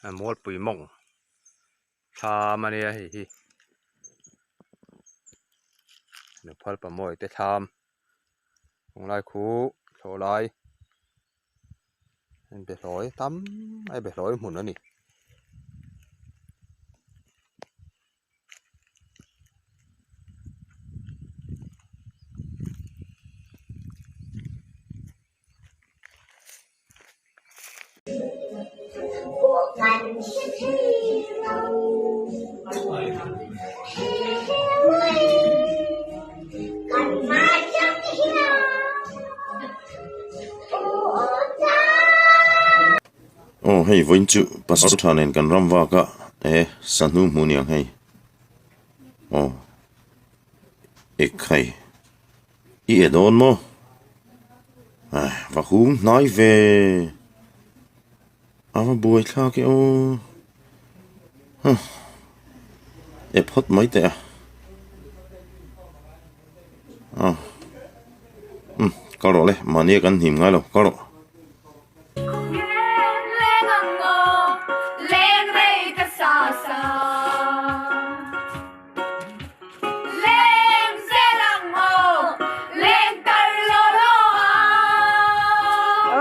Mualpui mawng thlam a nia hei hi nuphal pamawi te thlam tunlai khu thlawh lai behlawi tam a behlawi hmun a ni. Aw hei vawiin chu pasal tha nen kan ram vak a e sahnu hmuh niang hei aw ekhai. I e dawn maw? Ai va hung hnai ve. A va buai thlak e aw. Huh. E phawt mai teh a. A. Um, kal rawh le, mahni a kan hnim ngai lo, kal rawh.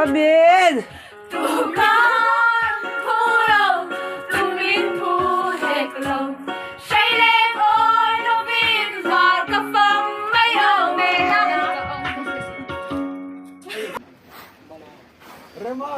Amen. Rema.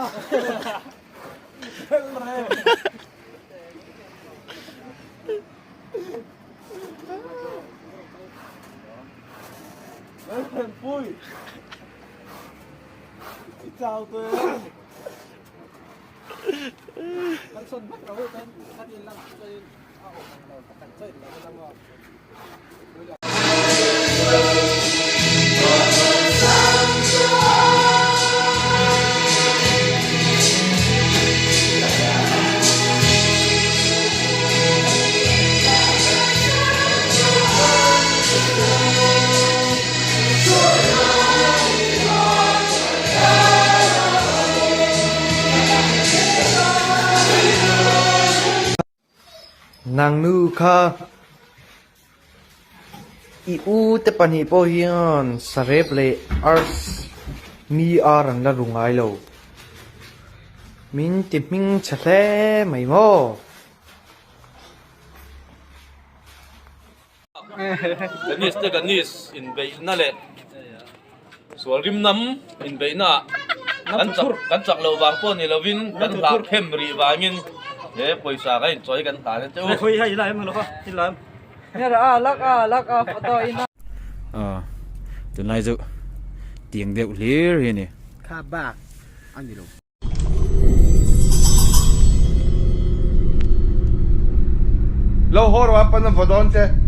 Nang nu kha i u te pahnih pawh hian sarep leh ars mi ar an la ru ngai lo. Min ti hming chhe hle mai maw? Ganesh te Ganesh inbeihna leh sual rim nam inbeihna ah kan chak kan chak loh vang pawh ni lovin kan hlah phem rih vangin he pawisa kan inchawi kan hlan a che u. Aw tunlai chu tiang deuh hlir hi a ni. Kha bak a ni lo. Lo haw rawh a pan a vaw dawn che.